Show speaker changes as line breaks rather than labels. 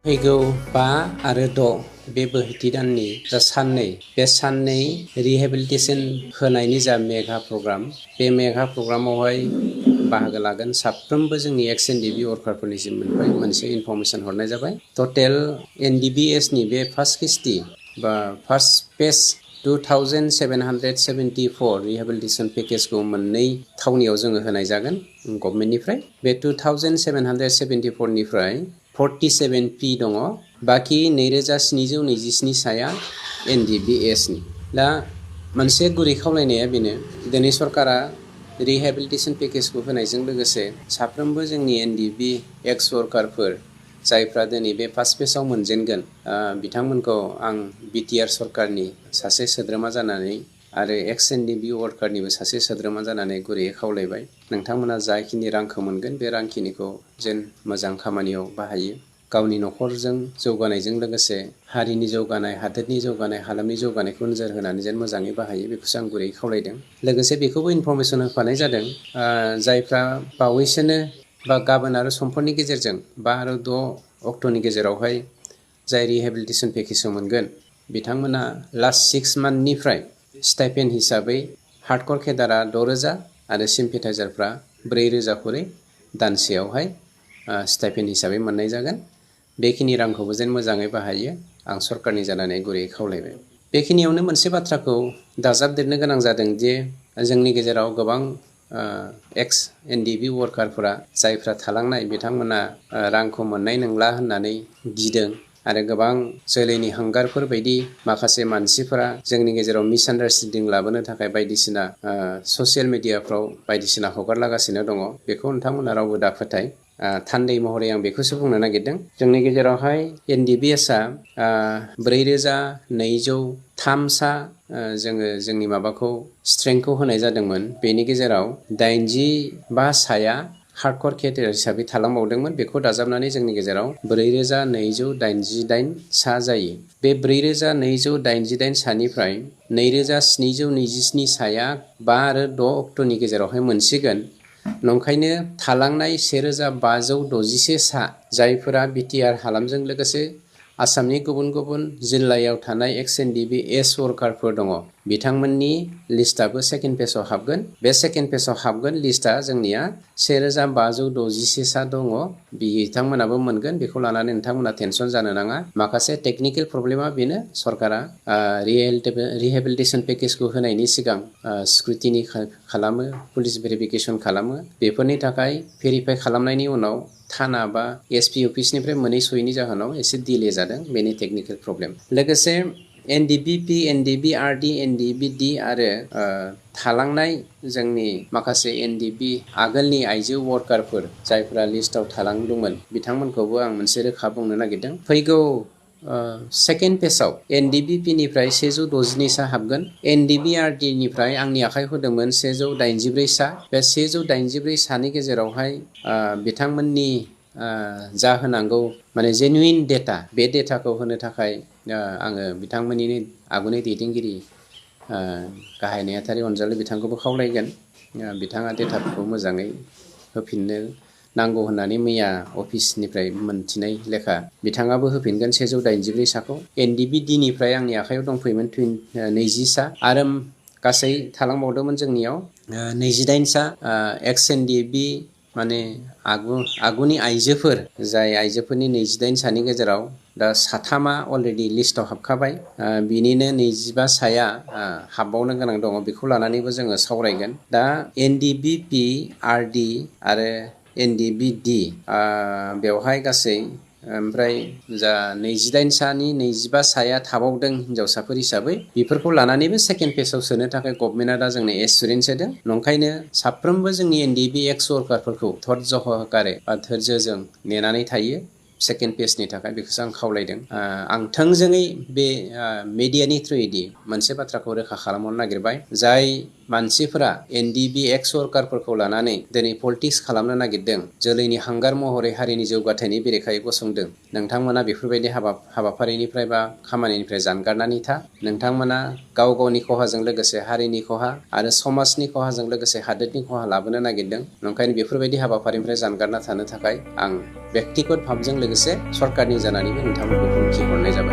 फैगौ 5 आरो 6 बे बोहैथि दाननि जा साननै रिहेबिलिटेसन होनायनि जा मेगा प्रग्राम बे मेगा प्रग्रामावहाय बाहागो लागोन साफ्रोमबो जोंनि एक्स एनडिबि वर्कारफोरनिसिम मोनसे इनफरमेसन हरनाय जाबाय। टटेल एनडिबिएस नि बे फार्स्ट किस्ति बा फार्स्ट फेज 2774 रिहेबिलिटेसन पेकेजखौ मोननै थावनियाव जोङो होनाय जागोन गभर्नमेन्टनिफ्राय। बे 2774 निफ्राय 47P दङ, बाखि 2727 साया एनडिबिएस नि। दा मोनसे गुरै खावलायनाया बेनो, दिनै सरकारा रिहेबिलिटेसन पेकेजखौ होनायजों लोगोसे साफ्रोमबो जोंनि एनडिबि एक्स वर्कारफोर जायफ्रा दिनै बे फार्स्ट फेजआव मोनजेनगोन बिथांमोनखौ आं बिटिआर सरकारनि सासे सोद्रोमा जानानै आरो एक्स एनडिबि वर्कारनिबो सासे सोद्रोमा जानानै गुरैयै खावलायबाय, नोंथांमोना जाखिनि रांखौ मोनगोन बे रांखिनिखौ जेन मोजां खामानियाव बाहायो, गावनि न'खरजों जौगानायजों लोगोसे हारिनि जौगानाय, हादोरनि जौगानाय, हालामनि जौगानायखौ नोजोर होनानै जेन मोजाङै बाहायो बेखौसो आं गुरैयै खावलायदों। लोगोसे बेखौबो इनफरमेसन होफानाय जादों जायफ्रा बावैसोनो बा गाबोन आरो समफोरनि गेजेरजों 5 आरो 6 अक्ट'नि गेजेरावहाय जाय रिहेबिलिटेसन पेकेजखौ मोनगोन बिथांमोना लास्ट 6 मान्थनिफ्राय स्टाइपेन्ड हिसाबै हार्डकर केडारआ 6000 आरो सिम्पेथाइजारफ्रा 4000 खरै दानसेयावहाय स्टाइपेन्ड हिसाबै मोननाय जागोन। बेखिनि रांखौबो जेन मोजाङै बाहायो आं सरकारनि जानानै गुरैयै खावलायबाय। बेखिनियावनो मोनसे बाथ्राखौ दाजाबदेरनो गोनां जादों जे जोंनि गेजेराव गोबां एक्स एनडिबि वर्कारफोरा जायफ्रा थालांनाय बिथांमोना रांखौ मोननाय नंला होननानै गिदों आरो गोबां जोलैनि हांगारफोर बायदि माखासे मानसिफोरा जोंनि गेजेराव मिसआन्डारस्टेन्डिं लाबोनो थाखाय बायदिसिना ससियेल मिडियाफ्राव बायदिसिना हगारलागासिनो दङ। बेखौ नोंथांमोना रावबो दा फोथाय। थान्दै महरै आं बेखौसो बुंनो नागिरदों, जोंनि गेजेरावहाय एनडिबिएसआ 4203 सा जोङो जोंनि माबाखौ स्ट्रेंथखौ होनाय जादोंमोन। बेनि गेजेराव 85 साया हार्डकर केटेगरि हिसाबै थालांबावदोंमोन। बेखौ दाजाबनानै जोंनि गेजेराव 4288 सा जायो। बे 4288 सानिफ्राय 2727 साया 5 आरो 6 अक्ट'नि गेजेरावहाय मोनसिगोन। नंखायनो थालांनाय 1561 सा जायफोरा बिटिआर हालामजों लोगोसे आसामनि गुबुन गुबुन जिल्लायाव थानाय एक्स एनडिबि एस वर्कारफोर दङ, बिथांमोननि लिस्टआबो सेकेन्ड फेजआव हाबगोन। बे सेकेन्ड फेजआव हाबगोन लिस्टआ जोंनिया 1561 सा दङ, बिथांमोनाबो मोनगोन। बेखौ लानानै नोंथांमोना टेनसन जानो नाङा। माखासे टेकनिकेल प्रब्लेमा बेनो, सरकारा रिहेबिलिटेसन पेकेजखौ होनायनि सिगां स्क्रुटिनि खालामो, पुलिस भेरिफिकेसन खालामो। बेफोरनि थाखाय भेरिफाइ खालामनायनि उनाव थाना बा एसपि अफिसनिफ्राय मोनहैस'यैनि जाहोनाव एसे डिले जादों, बेनि टेकनिकेल प्रब्लेम। लोगोसे एनडिबिपि, एनडिबिआरडि, एनडिबिडि आरो थालांनाय जोंनि माखासे एनडिबि आगोलनि आइजो वर्कारफोर जायफोरा लिस्टआव थालांदोंमोन बिथांमोनखौबो आं मोनसे रोखा बुंनो नागिरदों। फैगौ सेकेन्ड फेजआव एनडिबिपिनिफ्राय 162 सा हाबगोन, एनडिबिआरडिनिफ्राय आंनि आखाइयाव होदोंमोन 184 सा। बे 184 सानि गेजेरावहाय बिथांमोननि जा होनांगौ माने जेनुइन डेटा, बे डेटाखौ होनो थाखाय आङो बिथांमोननिनो आगुनि दैदेनगिरि गाहाय नेहाथारि अनजालु बिथांखौबो खावलायगोन। बिथाङा डेटाफोरखौ मोजाङै होफिननो नांगौ होननानै मैया अफिसनिफ्राय मोनथिनाय लेखा बिथाङाबो होफिनगोन 184 साखौ। एनडिबिडिनिफ्राय आंनि आखाइयाव दंफैयोमोन 20 सा आरो गासै थालांबावदोंमोन जोंनियाव 28 सा एक्स एनडिबि माने आगुनि आइजोफोर, जाय आइजोफोरनि 28 सानि गेजेराव दा 3 अलरेडि लिस्टआव हाबखाबाय। बिनिनो 25 साया हाबबावनो गोनां दङ, बेखौ लानानैबो जोङो सावरायगोन। दा एनडिबिपि, आरडि आरो एनडिबिडि बेवहाय गासै ओमफ्राय जा 28 सानि 25 साया थाबावदों हिनजावसाफोर हिसाबै, बेफोरखौ लानानैबो सेकेन्ड फेजआव सोनो थाखाय गभर्नमेन्टआ दा जोंनो एसुरेन्स होदों। नंखायनो साफ्रोमबो जोंनि एनडिबि एक्स वर्कारफोरखौ धैर्य सहकारे बा धैर्यजों नेनानै थायो सेकेन्ड फेजनि थाखाय, बेखौसो आं खावलायदों। आं थोंजोङै बे मिडियानि थ्रुयैदि मोनसे बाथ्राखौ रोखा खालामहरनो नागिरबाय, जाय मानसिफोरा NDB एक्स वर्कारफोरखौ लानानै दिनै पलिटिक्स खालामनो नागिरदों, जोलैनि हांगार महरै हारिनि जौगाथायनि बेरेखायै गसंदों। नोंथांमोना बेफोरबायदि हाबाफारिनिफ्राय बा खामानिनिफ्राय जानगारनानै था। नोंथांमोना गाव गावनि खहाजों लोगोसे हारिनि खहा आरो समाजनि खहाजों लोगोसे हादोरनि खहा लाबोनो नागिरदों। ओंखायनो बेफोरबायदि हाबाफारिनिफ्राय जानगारना थानो थाखाय आं बेक्तिगत भाबजों लोगोसे सरकारनि जानानैबो नोंथांमोनखौ हुमखि हरनाय जाबाय।